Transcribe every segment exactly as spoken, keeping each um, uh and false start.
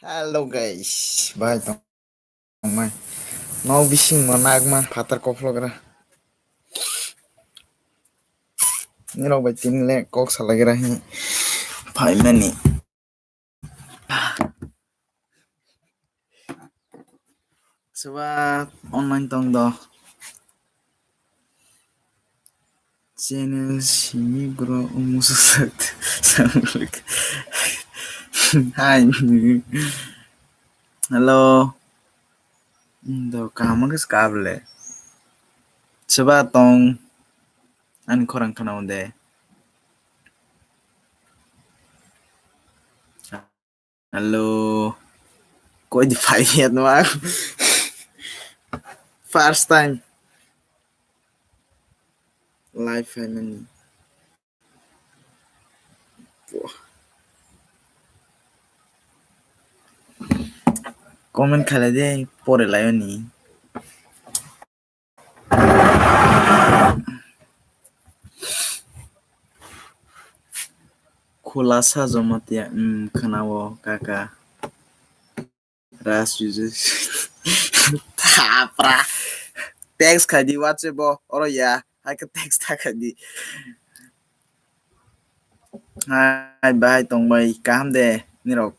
Hello guys, bai tongmai. Nok bising mo nagma phatar kophlogra. Nirok bai tini le kok salagra hi phaimani. Soba online tong do. Channel simi bro umususak. Hi. Hello. Do kaham khe kable. Soba tong ani khorang khana de. Hello. Koi di phai ya no. First time. Live phaimani. Comment khalai de pore laiyoni. Khulasa Jamatia, mm, khwnao kaka. Ras uses. Thapra. Text khai di WhatsApp o, oro ya. Hai khe text ta khai di. Hai, bai tong bai, kaham de, nirok.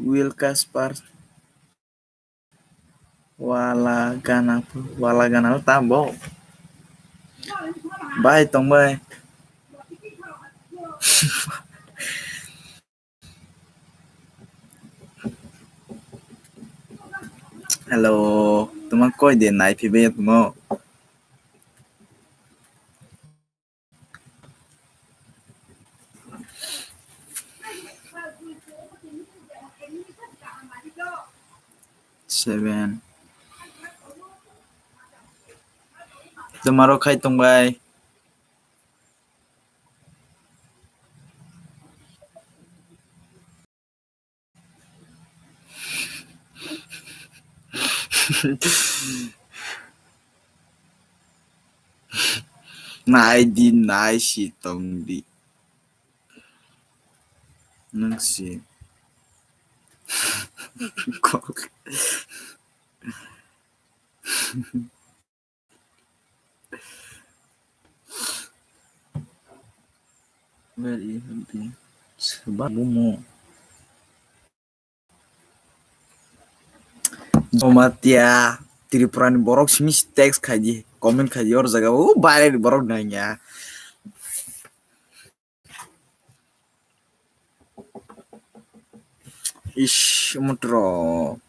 Will Kasper. Wala gana, wala gana tambo. Bai tong bai. Hello, tuma koi de nai phi bai tuma. Seven. Tomorrow khai tong bai. Nai di, nai si tong di. Nang si. Kok. Where is the Sababumo? Jomatia Tripura ni borok simi text khai di, comment khai di, or jaga o baire ni borok nangya. Ish, mutro.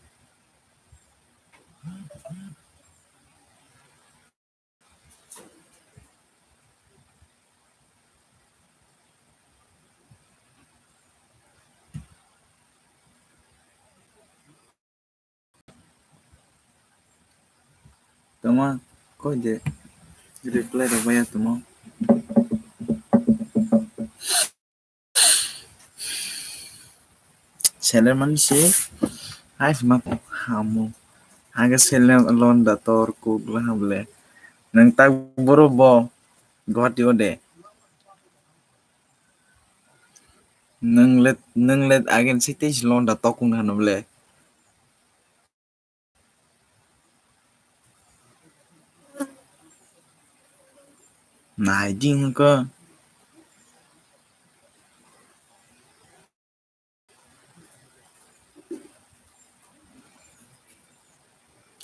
Tama, koi de reply rok baya tamo. Seller mani se, hai ma hamo. Aga seller londa tor kuk la hable. Nang tak boro bo Guwahati o de. Nang let, nang let again se tei londa tokung hano ble. Nai di hwnka.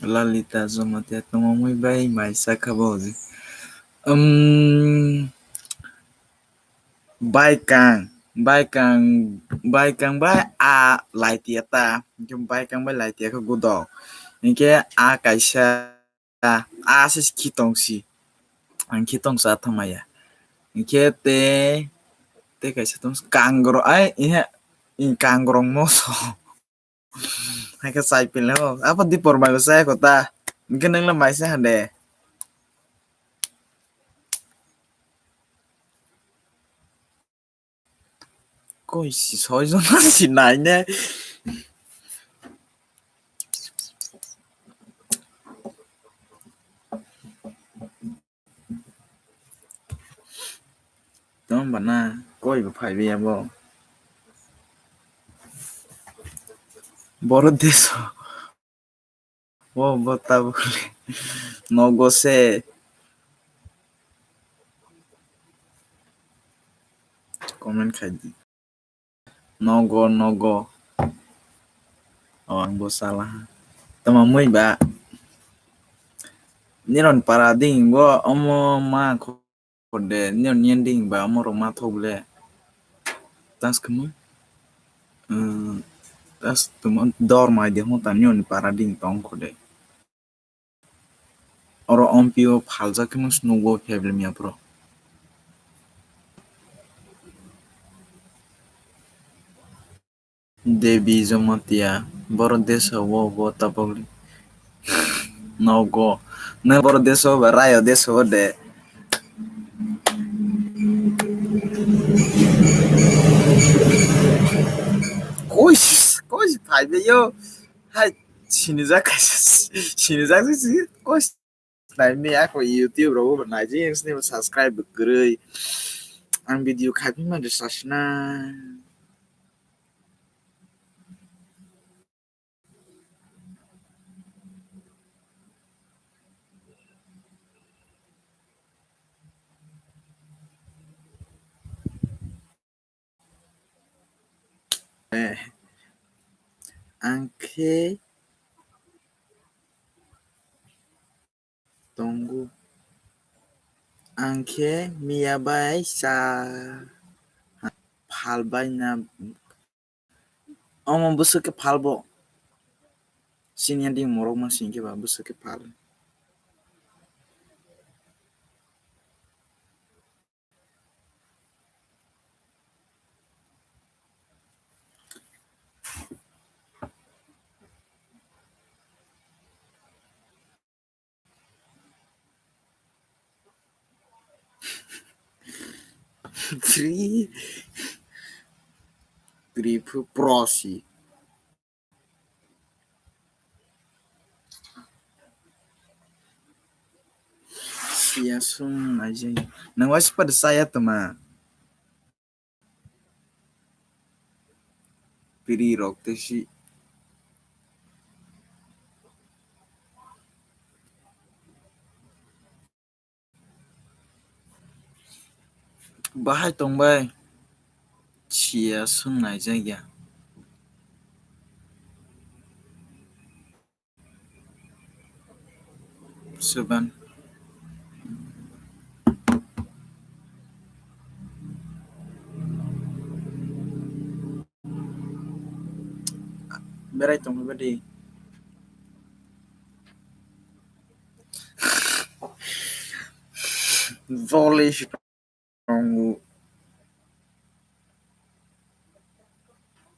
Lalita Jamatia tongmani bai mai sakha bo. Um, Baikang, baikang, baikang bai a laitia ta. Hinkhe baikang bai laitia khe gudok. Hinkhe a kaisa, a se khitong si. Ang khitong sa thamaya. Hinkhe te, te kaisa tong kangrok ai, ihe, kangrok moso. Hai khe chai pili ho. Apo di por mai bo chai ko ta. Hinkhe nang le mai se hande. Koi si soi jon si nai ne. Tong bana koi bo phai biya bo. Boro deso. Wo bo tabuk le. Nogo se. Comment khai di. Nogo, nogo. O, ang bo sala ha. Tama mui ba. Niron para ding bo omo ma ko de, niron yen ding ba omo rok ma thok le. Tas kamo. Hmm, tas tamo dor mai de hon ta niron para ding tong ko de. Oro ompio phaljak khe mung snugo pheble miya pro. Devi Jamatia, boro deso wo bo tabok nogo. Nang boro deso ba rayo deso wo de. Kois, kois phaibe yo. Hai, sinijak, sinijak, kois. Naimi ako YouTube rogo bo naiji, subscribe bo kwrwi. Ang video khaipima de sasina. Eh, ang khe tongo. Ang khe miya bai cha phal bai na. Omo bwswk khe phal bo. Sini ya ding morok ma sini khe ba bwswk khe phal. Free. Free fu-, prosi. Siya sung aja. Nang wasi pada saya tama. Piri rok tei si. Bahai tong bai. Siya sung nai jagya. Suban. Berai tong badi. Voli. Tongo.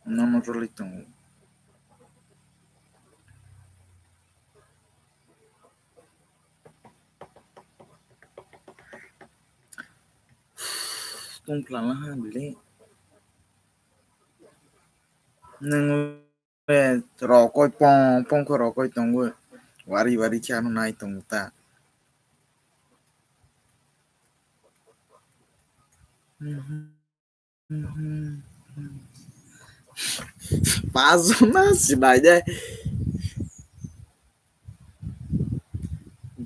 Nono rwlwi tongo. Tongpla laha bile. Nang rokoi pong pong khe rokoi tongo. Wari wari khe ano nai tongo ta. Pas jona sinai de.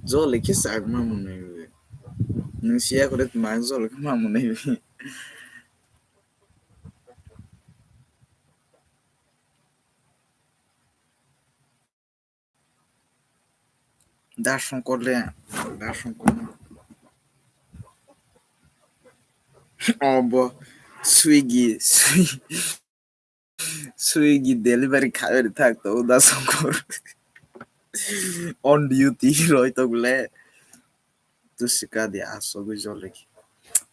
Jole khe sak ma mwnai. Nung siya kore ma jole khe ma mwnai. Dasongkor le, Dasongkor. Obo Swiggy, Swi-, Swiggy delivery khawi thak to Dasongkor. On duty roi to le. Tusika di asogwi jolek.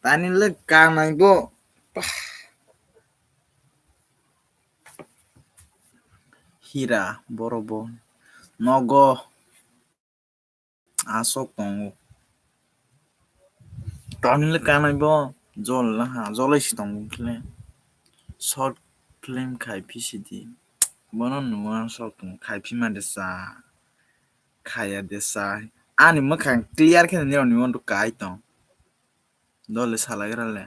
Tani le kanai bo. Hira boro bo. Nogo. Asok tongo. Tani le kanai bo. Jol laha. Jolai si tongo khle. Short film khai phi sidi. Bono nuwa short film khai phi ma de sa. Khaya de sa. Ani mwkhang clear khe nini roni wantu kai tong. Dole salagra le.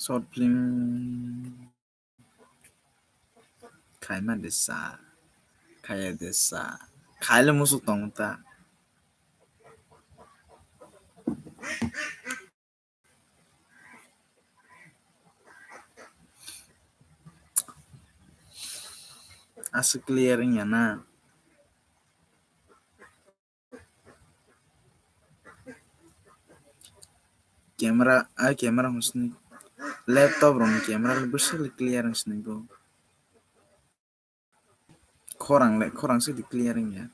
Short film khaima de sa, khaya de sa, khaile musuk tong ta. Asa clear wngya na? Camera, ai camera hwnsini. Laptop rokni camera le bwswk le clear wngsini bo. Khorang le, khorang se di clear wngya.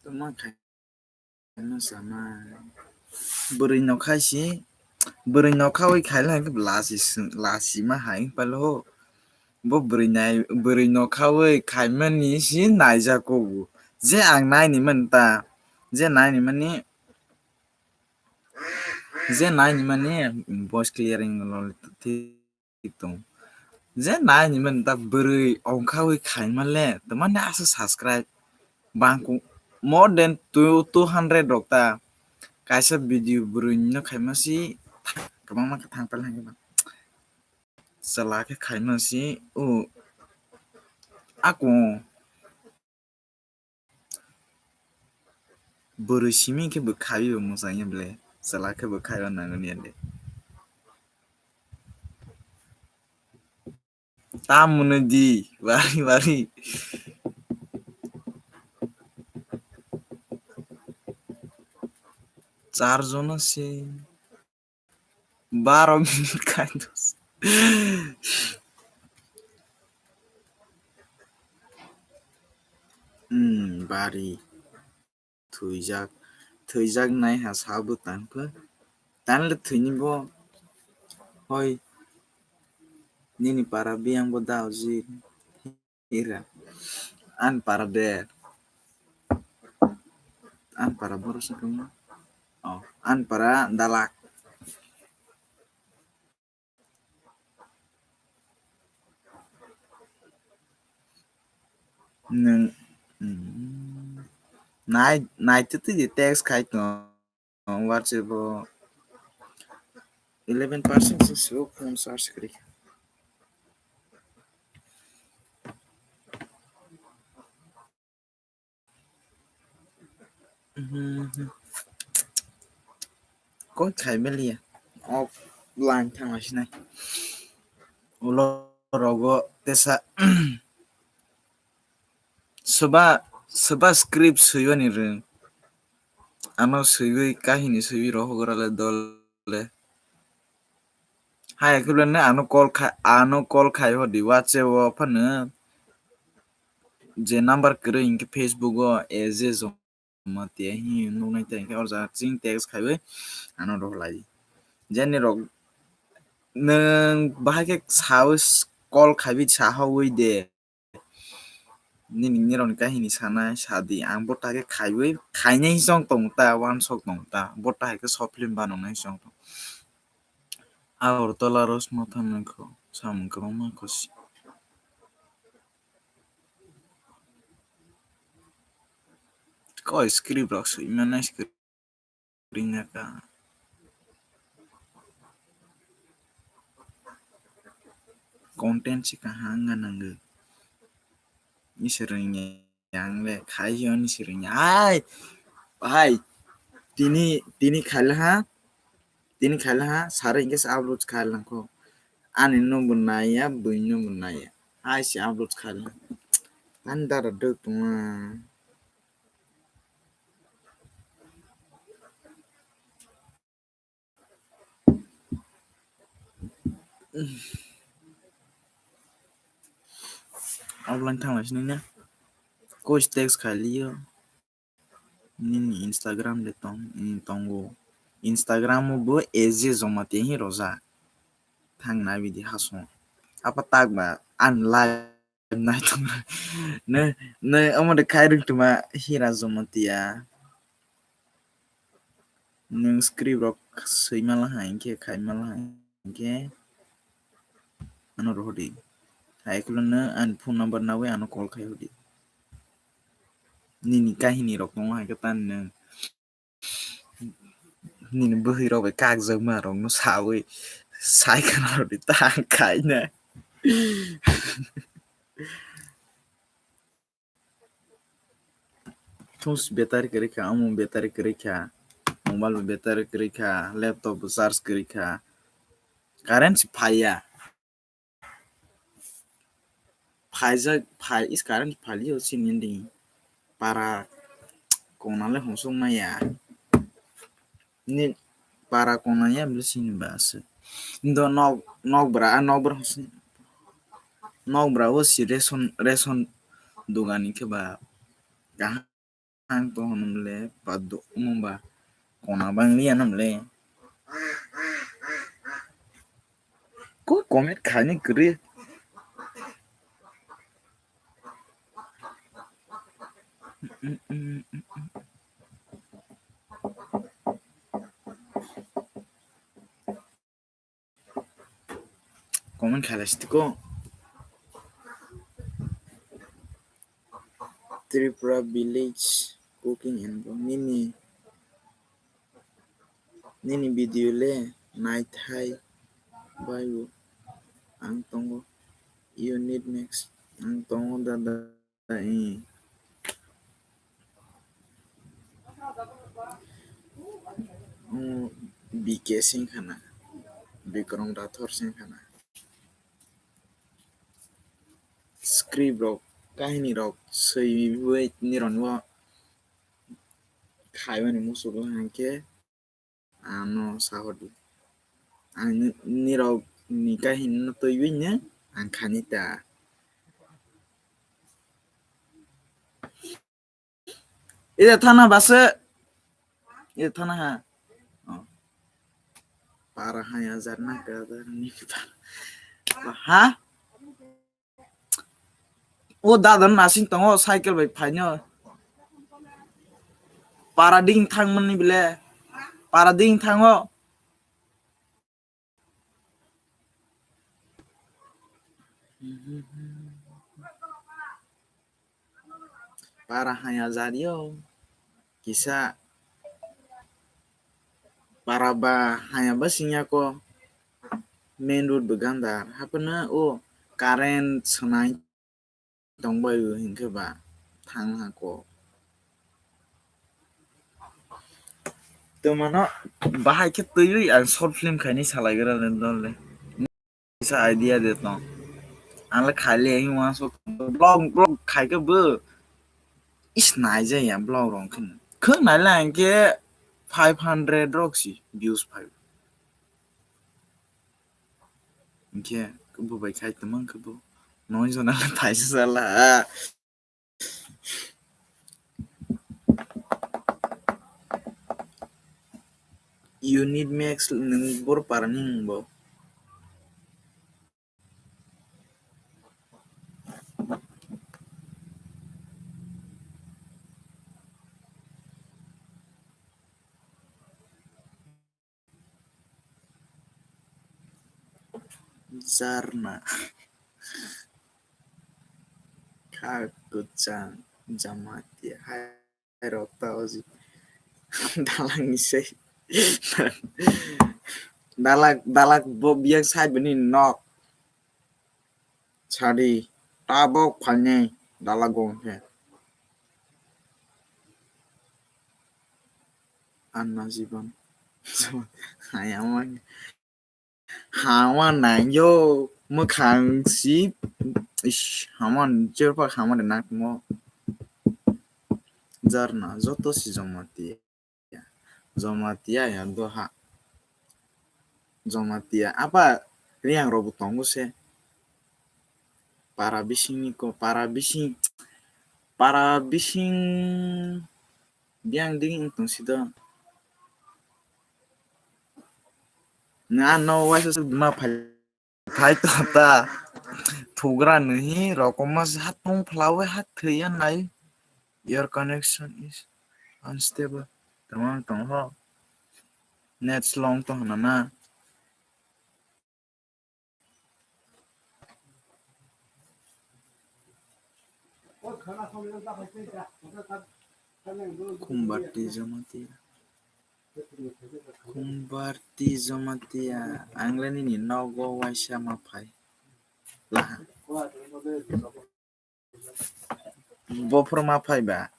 Tongma khai. Ano sama. Bwrwi nokha si, bwrwi nokha wi khaile hai khe lasi, lasi ma hai palo. Bo bwrwi nai, bwrwi nokha wi khaimani si naijago bo. Je ang naini man ta, je naini mani, je naini mani voice clearing lo. Tong. Je naini man ta bwrwi ongkha wi khaima le, tamani asa subscribe bangkuk more than two, two hundred rok ta. Kaisa video bwrwi no khaima si kwbangma khe thang pal hangkhe ba. Chwla khe khaima si o ako. Bwrwi simi khe bwkhawi bo mwchangya ble, chwla khe bwkhawi o nangani ande. Tamoni di, bari, bari. Char jona se. Baro minute khainw. Hmm, bari. Thwijak, thwijak nai ha sabo tangkha. Tanle thwini bo. Hoi. Nini para biyang bo da oji. Ira. An para de. An para boro sakama. Oh, an para dalak. Nwng, mm, nai, nai twi twi di text khai tong. WhatsApp o eleven percent se swk phone charge kwrwi. Mhm. Kok khai meliya. Offline thangma sinai. Ulo rogo tesa. Soba, soba script swiwani rwng. Ano swiwi, kahini swiwi rohogra le dol le. Hai, khe bwle ano call khai, ano call khai hodi WhatsApp o phano je number kwrwi hinkhe Facebook o A J Jamatia hi nuknai tei hinkhe oro jaga chini text khaiwi ano rohlai. Jeni rok nwng bahai khe sawi call khaiwi sahawi de. Nini nirokni kahini sanai sadi, ang bo ta khe khaiwi, khainai song tong ta, wansok tong ta, bo ta hai khe short film bananai song tong. Agartala Rosmatha nangkho, samung kwbangma khosi. Koi script rok swi mannai script. Ringaka. Content se kaham wngna nango. Ni se ringya, ang le khai hwnwi se ringya. Hai! Hai! Tini, tini khaila ha? Tini khaila ha? Sari hinkhe se upload khaila nangkho. Ani no bo naiya, bwini no bo naiya. Hai se upload khaila. Ani dara dwk tongma. Offline thanglaisini ne. Koi text khailiyo. Nini Instagram de tong, nini tongo. Instagram o bo A J Jamatia hi rojak. Thang nai bidi hasong. Apa tak ba an live nai tong. Ne, ne, omo de khai rwng tuma Hira Jamatia. Nwng script rok swi mala hai hinkhe, khai mala hai hinkhe. Ano rohodi. Hai khwlwng no ani phone number nawi ano call khai hodi. Nini kahini rok tongo hai khe tani nwng. Nini bwhwi rok bai kakjakma rok no sawi sai khwna rodi tang khai na. Thus battery kwrwi kha, omo battery kwrwi kha, mobile bo battery kwrwi kha, laptop bo charge kwrwi kha, current se phaiya. Phaijak, phai, is current phaliyo chini di. Para kona le honsong maya. Ni para kona ya bwle sini ba se. Ndo nok, nok bra, a nok bra honsong. Nok bra o si ration, ration dogani khe ba kaham. Ang to hwnmle ba do-, mungba kona bang liya namle. Ko comment khaini kwrwi. Comment khailai sitiko. Tripura village cooking and vlog. Nini, nini video le naithai baio ang tongo. You need next ang tongo dada. B K sing khana, Bikram Rathore sing khana. Script rok, kahini rok swiwi nirok no khaimani muchungo hwnkhe ano sahordi. Ang nirok ni kahini no twiwi no ang khani ta. Ida thana base. Ida thana ha. Oh. Para haya jarna ka jarni ka. Ha? O dada nasing tongo cycle bai phaino. Para ding thangmani bile. Para ding thango. Para haya jario kisa para ba haya ba singya ko main road bo gandar hapana o current swnai tongbai o hinkhe ba thang ha ko. Twmano bahai khe twiwi ang short film khaini salaigra le dol le. Kisa idea de tong. Ang le khaile ang uansuk vlog, vlog khai khe bo. Is naijaya vlog rok khe. Khwng naile ang khe five hundred rok si views phai. Hinkhe bo bai khai tongma khe bo. Noi jona le phaisa sala. You need max nwng bor para ni nwng bo. Jarna. Kha kwchang Jamatia hai rok ta oji. Dalak ni sei. Dalak, dalak bo biyak sai bini nok. Sadi tabok phalni dalak gong khe. Anna Jiban. Hayama. Hama nangyo. Mwkhang si. Ish, hama jerpa hama de nak mo. Jarna, joto si Jamatia. Jamatia ya doha. Jamatia. Apa Riang rok bo tongo se. Para bising ni ko, para bising, para bising biang ding tong si do. Na no waisa se ma phai, phai to ta. Thugra no hi rokom ma se hat tong phlawe hat thwiya nai. Your connection is unstable. Tamang tong ho. Net slow to hana na. Khumbarti Jamatia. Khumbarti Jamatia. Ang le nini nogo waisa ma phai. Laha. Bophor ma phai ba.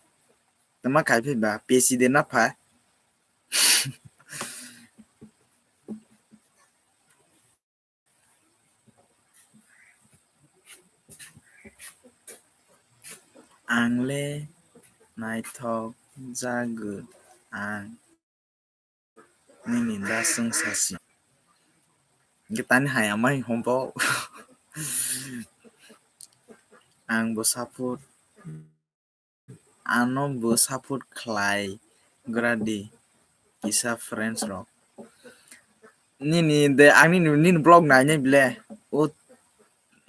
Tama khai phai ba. Pesi de na phai. Ang le naithok jagwi ang nini da chwng sasi. Hwnkhe tani hai amai hombo. Ang bo support. Ano bo support khlai gra di kisa friends rok. Nini de, ang nini, nini vlog nainai bile. O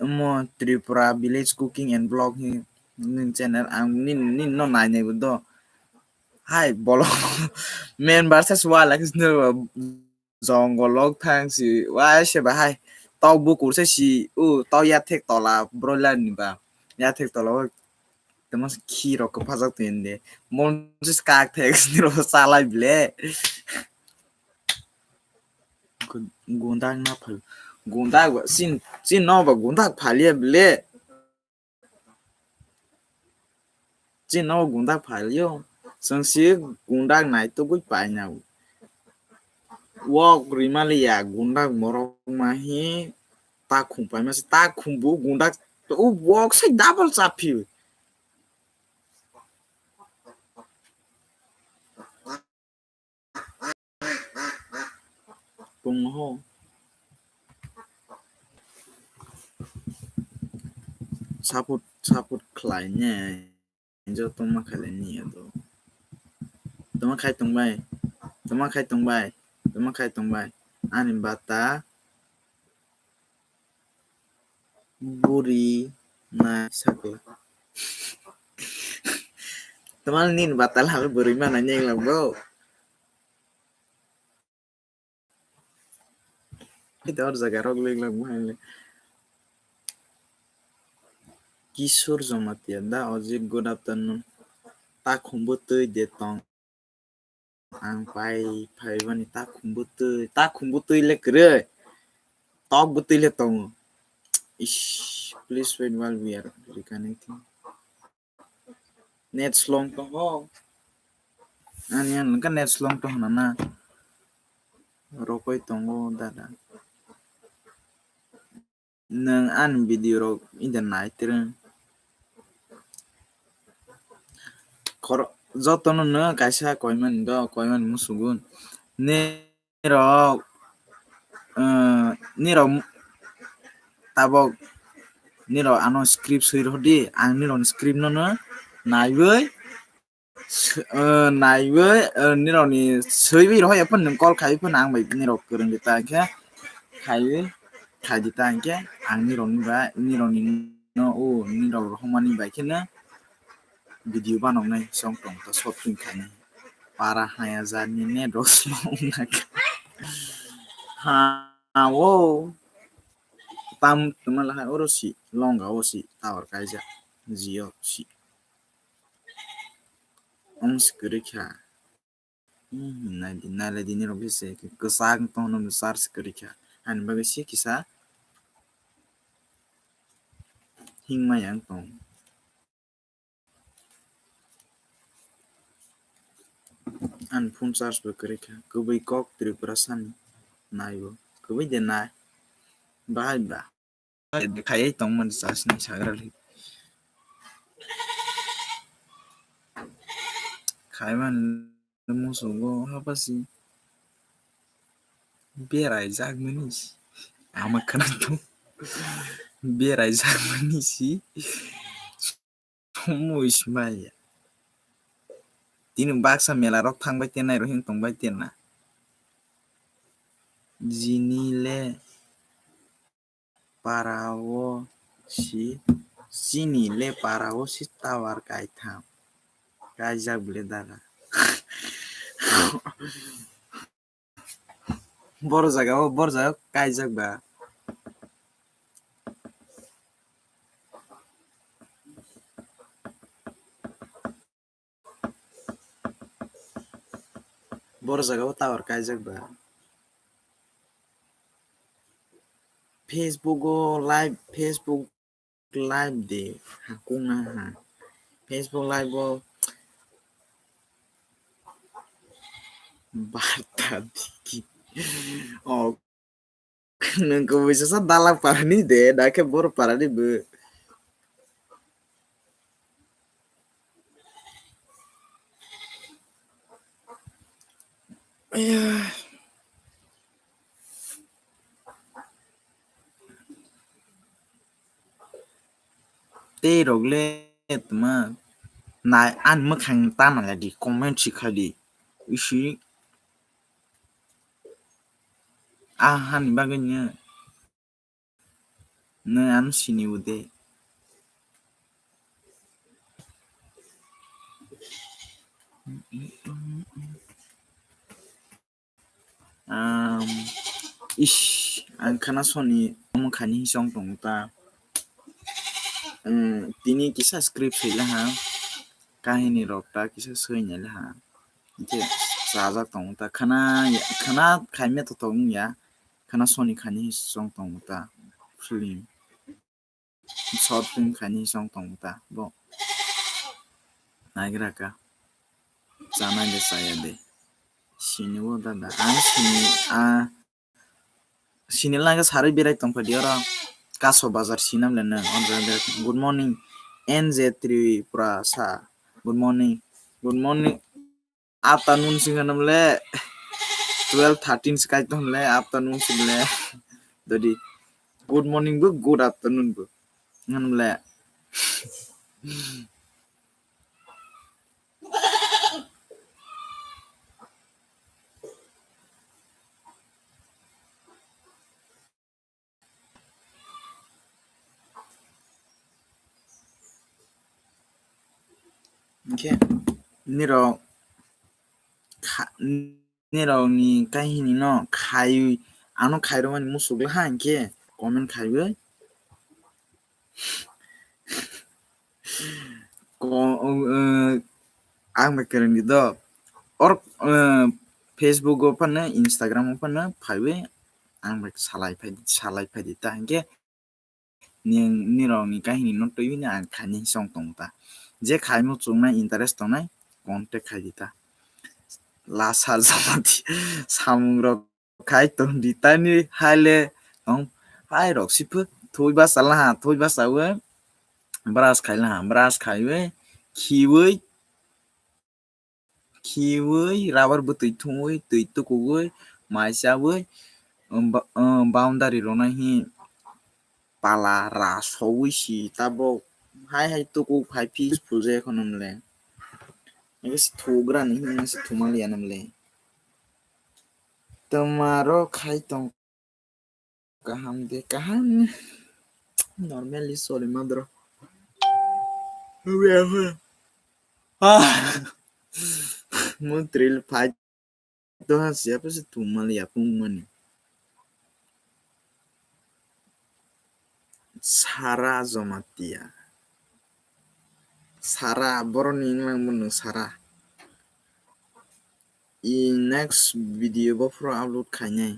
mo Tripura village cooking and vlog hi nini channel, ang nini, nini no nainai bo do. Hai bolo man versus wild like no. Jongol o thang si, waisa bahai. Tok bukur se si, o, tok yathek tola, broiler ni ba. Yathek tola o, tamo se khi rok kwphajak twi de. Mon se kak thek sini ro salai bile. Gu-, gundak na phal. Gundak ba, sin, sin no ba gundak phalia bile. Chini nogo gundak phaio, chwng si gundak naitugwi paina. Wok rwimaliya gundak borok mahi takhum paima se, takhum bo gundak, o wok sai double chaphio. Tongo ho. Support, support khlai ne. Joto ma khlai ni ya to. Toma khai tong bai. Toma khai tong bai. Toma khai tong bai. Ani bata. Buri na sakla. Teman nin batal hal buri mana nyeng lang bro. Ito or jaga rok ling lang mo hale. Kishore Jamatia da Ojit, good afternoon. Takhum bo twi de tong. Ang pai phaibani takhum bwtwi, takhum bwtwi le kwrwi. Tok bwtwi le tongo. Ish, please wait while we are reconnecting. Net slow tongo. Ani ang ka net slow tongo na na. Rokoi tongo dada. Nwng ani video rok ida nai twrwng. Khoro-, jotono no kaisa koimani do, koimani musugun. Nirok, eh, nirok tabok nirok ano script swi rw di, ang nirokni script no no naiwi, s-, eh, naiwi, eh, nirokni swiwi rw ya phone nwng call khai phone ang bai nirok kwrwng di ta khe khaiwi khai di ta hwnkhe ang nirokni ba nirokni no o nirok rohormani bai kheno video banoknai song tong ta shopping khainai para haya jani net rok slow wngkha ha o tam tuma lahai oro si longa o si tower kaijak Jio si. Ong si kwrwi kha. Hmm, nai di, nai lai di, nirok khe se kwchak wng tongno, charge kwrwi kha. Ani bagwi se kisa hingmaya wng tong. Ani phone charge bo kwrwi kha. Kwbwi kok Tripura sani naibo. Kwbwi de nai. Bahai ba. Khaiwi tongmani chasni sagrali. Khaiman musugo hapasi. Berai jakmani si. Ama khana tong. Berai jakmani si. Somoi smaya. Tini baksa mela rok thangbai tenai rohing tongbai tena. Jini le para o si, chini le para o si tower kaitham. Kaijak bile dara. Boro jaga o, boro jaga o kaijak ba. Boro jaga o tower kaijak ba. Facebook o live, Facebook live de hakung na ha. Facebook live o barta diki. Oh, nwng kubui sasa dalak parani de, da khe boro parani bo. Tei rok le tma nai, ani mwkhang ta nai di, comment si khai di. Isi. Ah, hani bagwi nya. Nang ano sini ude. Um, ish, ang khana soni omo khani hisong tong ta. Um, tini kisa script soi laha, kahini rok ta kisa soi nai laha. Hingke chajak tongo ta, khana, khana khaime to tong ya, khana soni khani song tongo ta, film, short film khani song tongo ta, bo naigra ka, chanai de chaya de, sini bo dada, ang sini, a, Sini lage sarwi berai tongpha di oro. Kaso bazar sinam le nang. Good morning, N J Tripura sa. Good morning. Good morning. Afternoon sing hanam le. Twelve thirteen skai tong le. Afternoon sing le. Dodi. Good morning bo, good afternoon bo. Hanam le. Hingke nirok kha-, nirokni kahini no khai, ano khairokmani muchuk laha hingke comment khaiwi. Ko-, eh, ang bai kwrwngni do. Or, eh, Facebook o phano, Instagram o phano phaiwi ang bai salai phai, salai phai di ta hingke nirokni kahini no twiwi ang khaini song tong ta. Je khaimo chungnai interest tongnai contact khai di ta. Lasa joma di samung rok khai tong di tani hai le tong hai rok sipho thui basa laha, thui basa we brush khai laha, brush khai we khiwi, khiwi rubber bwtwi thungwi twi tukuwi mai chawi, um, ba-, um, boundary rwna hi pala ra sowi si tabok hai hai tuku phai peaceful je khonam le. Ese thugra ni hini se thumali anam le. Twmaro khai tong kaham de kaham. Normally soli madro. Ah. Mutril phai to ha siya pese thumali apung mani. Sara Jomatia. Sara, boroni wngmani mwnwng Sara. I next video bophoro upload khainai.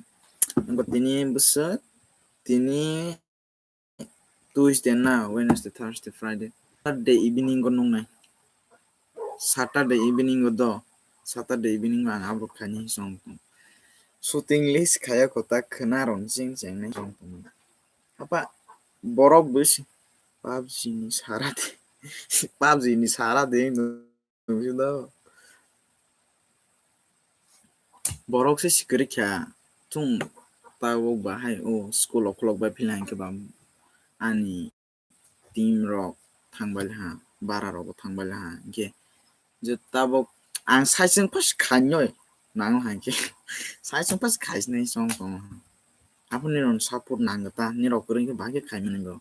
Wngkha tini bwswk, tini Tuesday na, Wednesday, Thursday, Friday, Saturday evening o nungnai. Saturday evening o do, Saturday evening o ang upload khainai song tong. Shooting list khaya kota khwna rong ching chengnai song tong. Apa borok bwsi PUBG ni sara de, PUBG ni sara de wngtong si do. Borok se sikiri kha chung tabok bahai o school o khulok bai phila hingke ba ani team rok thang bai laha, bara rok bo thang bai laha, hingke je tabok ang sai chwng pas khainoi nango hai khe sai chwng pas khaisnai song tongo. Aphuru nirok support nango ta, nirok kwrwng khe bahai khe khaimani bo.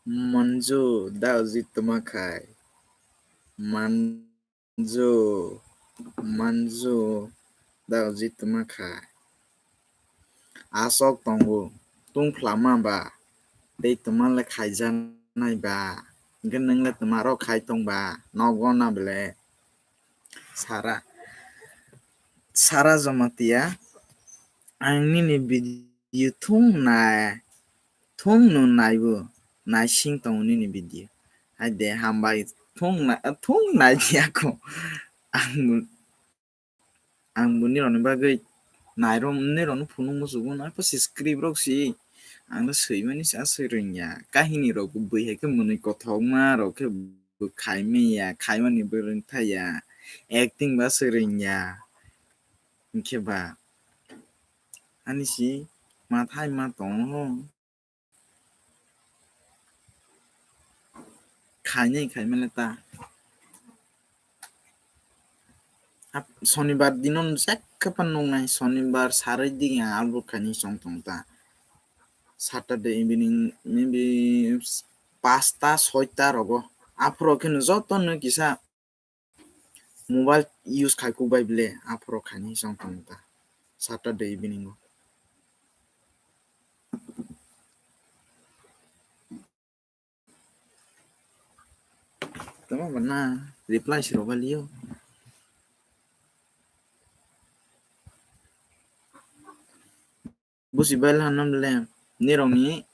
Manju da ji tuma khai. Manju, manju da ji tuma khai. Asok tongo, tungphla ma ba, tei tuma le khaijaknai ba, hingke nung le tuma rok khai tong ba, nogo na bele. Sara. Sara Jamatia, ang nini video thung nai, thung no naibo, naising tongo nini video. Hai de, hambai, thung na, thung nai di ako. Ang, ang bo nirokni bagwi nairom, nirokno phunuk muchungo, nai pho si script rok si. Ang no swimani sa swrwngya. Kahini rok bo bui hai khe mwnwi kothokma rok khe bo khaimaya, khaimani bo rwngthaya, acting ba swrwngya. Hinkhe ba ani si mathai ma tongo. Khainai khaimale ta. Ap-, Sonibar dino jekha phan nuknai, Sonibar sarwi digi ang upload khainai chong tong ta. Saturday evening, maybe pasta, soita rogo. Aphuru kheno jotono kisa mobile use khai kuk bai bile, aphuru khainai chong tong ta. Saturday evening o. Tamo bana reply si roba liyo. Busi bai lano le nirokni,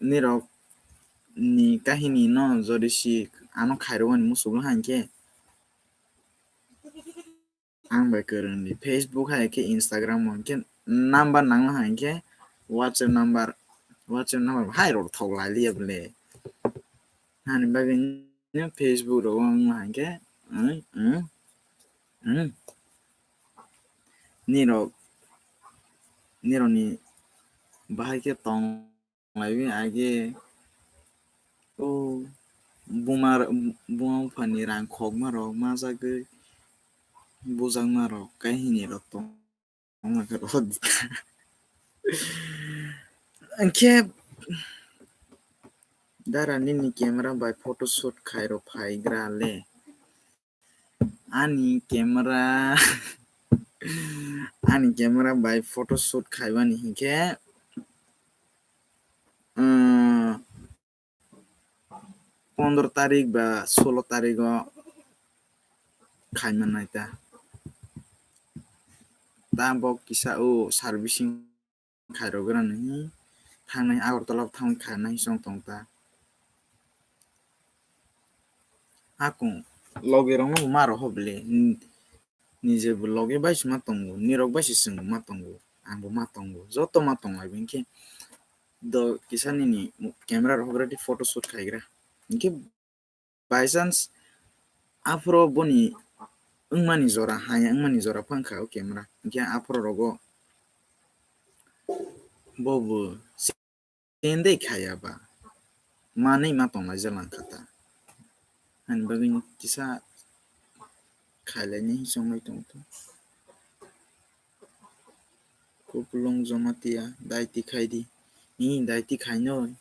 nirokni kahini no jodi si ano khairokmani muchunglo hankhe. Ang bai kwrwngni Facebook hai khe Instagram o hinkhe number nangma hai khe WhatsApp number, WhatsApp number hai rok thok lai liya bole. Hani bagwi no Facebook rok wng hai khe, mm, mm, mm. Nirok, nirokni bahai khe tong lai age o buma, buma buphani rang khokma rok majagwi bujakma rok kahini rok tong. Hinkhe dara nini camera bai photo shoot khairok phaigra le. Ani camera, ani camera bai photo shoot khaibani hinkhe, um, pondro tarik ba solo tarik o khaima nai ta. Tabok kisa o servicing khairok gra nai, thangnai Agartala o thangwi khainai chong tong ta. Akung logi rokno bo ma roho bele, nije bo logi bai se ma tongo, nirok bai se chwng bo ma tongo, ang bo ma tongo, joto ma tong lai bo hinkhe do kisa nini camera rohok gra di photo shoot khaigra hinkhe. By chance aphuru boni wngmani jora, haya wngmani jora phang kha o camera. Hinkhe aphuru rogo bo bo sendai khaya ba manwi ma tong lai jalang kha ta. Ani bagwi kisa khailai ni chongmai tong tong. Kupulung Jamatia, daiti khai di. Ni daiti khai noi.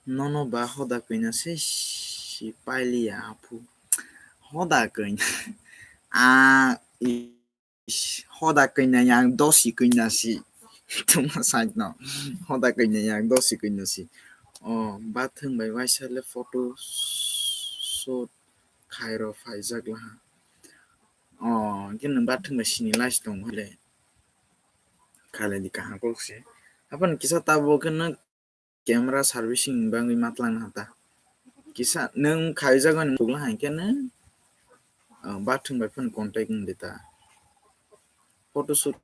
Nono ba hoda kanya se si pailiya aphu. Hoda kanya. A, ish, hoda kanya yang dosi kanya si. Tuma side no. Hoda kanya yang dosi kanya si. O, bathwng bai waisa le photo shoot khairo phaijak laha. O, hinkhe nwng bathwng bai sini last tong hole. Khalai di kaham kok se. Apan kisa tabo khe nwng camera servicing ni bagwi matlang na ta. Kisa nwng khaijak ani mukla hai khe nwng, o, bathwng bai phano contact wng de ta. Photo shoot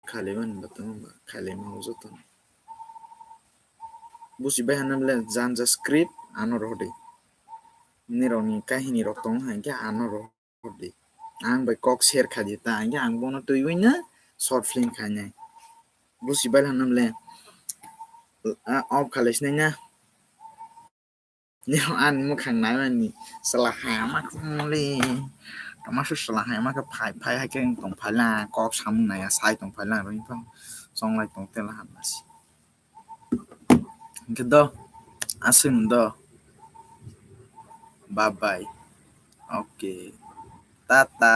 khalai mani ba tamo ba khalai ma joto. Busi bai hanam le janja script ano rohde. Nirok ni kahini rok tong hai khe ano roh. Di. Ang bai kok share kha di ta, ang ang bono twiwi na short film khainai. Busi bai hanam le, a, off khalai sinai na. Ni ani mukhang nai mani sala hama kha muli. Tama su sala hama kha phai phai hai khe tong phai la kok samung nai ya sai tong phai la roi phang song lai tong te la han si. Hinkhe do, aswk do. Bye bye. Okay. Tata.